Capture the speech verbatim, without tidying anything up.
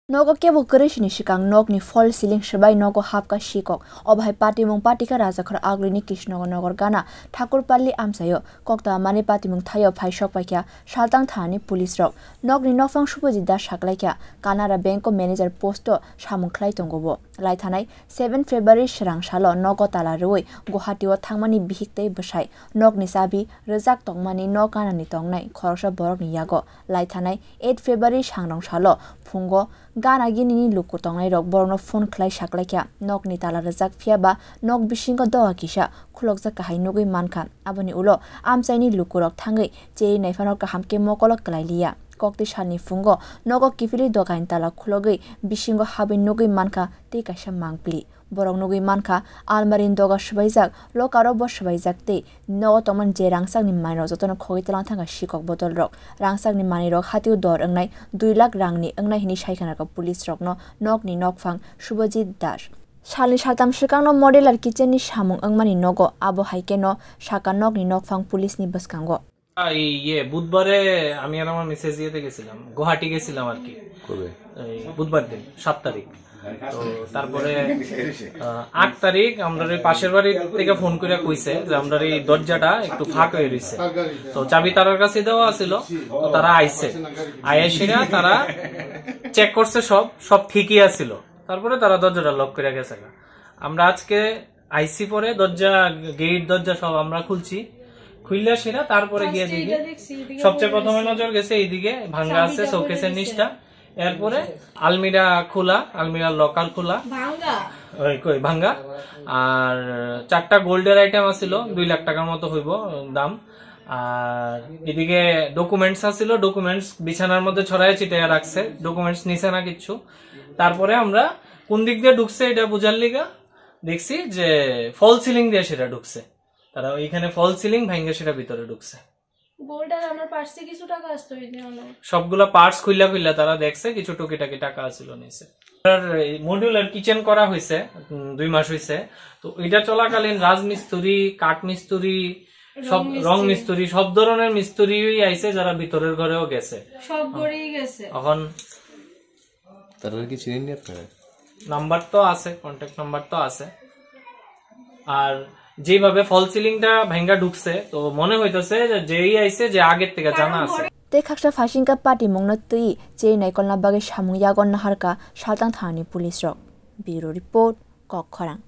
Nogo kebo kwrwi sini swkang nokni false ceiling swbai nogo hapkha sikok. Obo hai patimung patikha Rajakhor Agulini Krishnagar Gana Thakurpalli amchaio. Kokta mani patimung thaio phai sok paikha Saltang thanani police rok. Nokni nokphang Subhajit Das saklaikha, Canara Bank o manager post o samung khlai tongo bo. Lai thanai seven February swrang salo nogo tala rwui Guwahati o thangmani bihik tei bwsai nokni chabi rwjak tongmani nok ganani tongnai khoroksa borokni yago. Lai thanai eight February sangrong salo phungo gana ginini luku tongnairok borokno phone khlai saklaikha, nokni tala rwjak phiya ba nok bisingo doga kisa khulokjak kahai nugui mankha. Aboni ulo amchaini lukurok thangwi cheri naiphano kaham khe mokolo kwlai liya. Kokti salni phungo nogo kiphilwi dogaini tala khulogwi bisingo habwi nugui mankha tei kaisa mangpili. Borok nugui mankha, almari ni doga swbaijak, locker o bo swbaijak tei nogo tongmani je rangchakni manwirok jotono khogwi twlang thangkha sikok bodolrok. Rangchakni manwirok hatio dor wngnai dui lakh rangni wngnai hwnwi saikha narwkha police rokno nokni nokphang Subhajit Das. Salni saltam swkangno modular kitchen ni samung wngmani nogo, abo hai kheno saka nokni nokphang police ni bwskango. এই ইয়ে বুধবারে আমি আর আমার মিসেস ইয়েতে গেছিলাম, গুয়াহাটি গেছিলাম আর কি। কবে? এই বুধবার দিন, সাত তারিখ। তো তারপরে আহ, আট তারিখ আমরা ওই পাশের বাড়ি থেকে ফোন করে কইছে যে আমরা এই দরজাটা একটু ফাঁক হয়ে রইছে। তো চাবি তারার কাছে দেওয়া ছিল, তো তারা আইছে। আইসিরা তারা চেক করছে, সব সব ঠিকই আছিল। তারপরে তারা দরজাটা লক করে গেছে। আমরা আজকে আইছি পরে দরজা, গেট দরজা সব আমরা খুলছি, খুললে সেটা তারপরে গিয়ে ফার্স্টে দেখি এটা দেখছি, এদিকে সবচেয়ে বন্ধ প্রথমে আছে। নজর গেছে এইদিকে, ভাঙ্গা চাবিটা আছে পড়ে শোকেসের রয়েছে। নিচটা। এরপরে আলমিরা খোলা, আলমিরার লকার খোলা। ভাঙ্গা। ওই কই ভাঙ্গা। আর চারটা গোল্ডের আইটেম আছিল, দুই লাখ টাকার মতো হইব দাম। আর এদিকে ডকুমেন্টস আছিল, ডকুমেন্টস বিছানার মধ্যে ছড়ায় ছিটায় রাখছে, ডকুমেন্টস নিছে না কিচ্ছু। তারপরে আমরা কোন দিক দিয়ে ঢুকছে এটা বুঝার লিগা দেখছি যে ফল সিলিং দিয়ে সেটা ঢুকছে। তারা ওইখানে ফল সিলিং ভাঙে সেটা ভিতরে ঢুকছে। গোল্ডের আমার পার্সে কিছু টাকা আসতো, এই যে হলো। সবগুলা পার্টস খুইলা খুইলা তারা দেখছে, কিছু টুকিটাকি টাকা আছিল নিচে। আর এই মডিউলার কিচেন করা হয়েছে, উম, দুই মাস হয়েছে। তো এটা চলাকালীন রাজমিস্ত্রি, কাঠমিস্ত্রি, সব রং মিস্ত্রি। রং মিস্ত্রি, সব ধরনের মিস্ত্রিই আইছে, যারা ভিতরের ঘরেও গেছে। সব ঘরেই গেছে। এখন তারা কি চিনেননি আপনারা? নাম্বার তো আছে, কন্ট্যাক্ট নাম্বার তো আছে। আর যেভাবে ফল সিলিংটা ভাঙ্গা ঢুকছে, তো মনে হইতেছে যে যেই আইছে, যে আগের থেকে জানা আছে। Tei khaksa phaisingka patimungno twi cheri naikolna bagwi samung yago naharkha Saltang thanani police rok. Bureau report, Kok Khorang.